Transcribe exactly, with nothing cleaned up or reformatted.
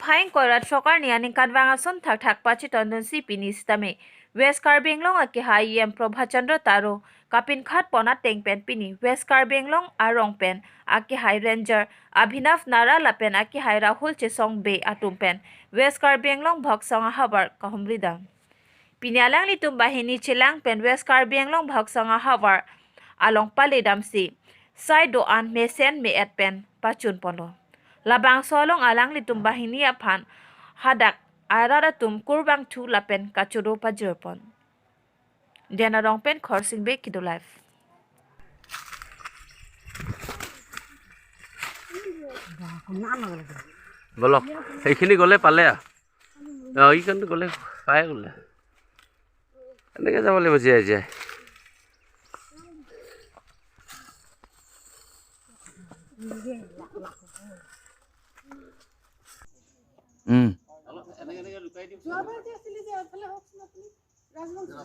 Haing koirat sorkar ni aningkanvang ason thakthak pachitondunsi pini sitame West Karbi Anglong akehai E M Prabhat Chandra Taro kapinkhat pon ateng pen pini West Karbi Anglong arong pen akehai Ranger Abhinav Nara lapen akehai Rahul Chesong Bey atum pen West Karbi Anglong Bhoksong ahavar kahumridam. Pini alanglitum banghini chelang pen West Karbi Anglong Bhoksong ahavar along paledamsi sai do-an mesen me-et pen pachun ponlo. Labangso along alanglitum banghini aphan hadak arat atum kurvangthu lapen kachoro pajir pon. Dena Rongpen, Khorsing Bey, Kedo Live. বলক, এইখিনি গ'লে পালে আৰু। অ, এইখন গ'লে পাই গ'লে। এনেকে যাব লাগিব জীয়াই জীয়াই। উম। যোৱাবাৰ যে আছিলে যে, এফালে হওকচোন আপুনি। ৰাজবংশী।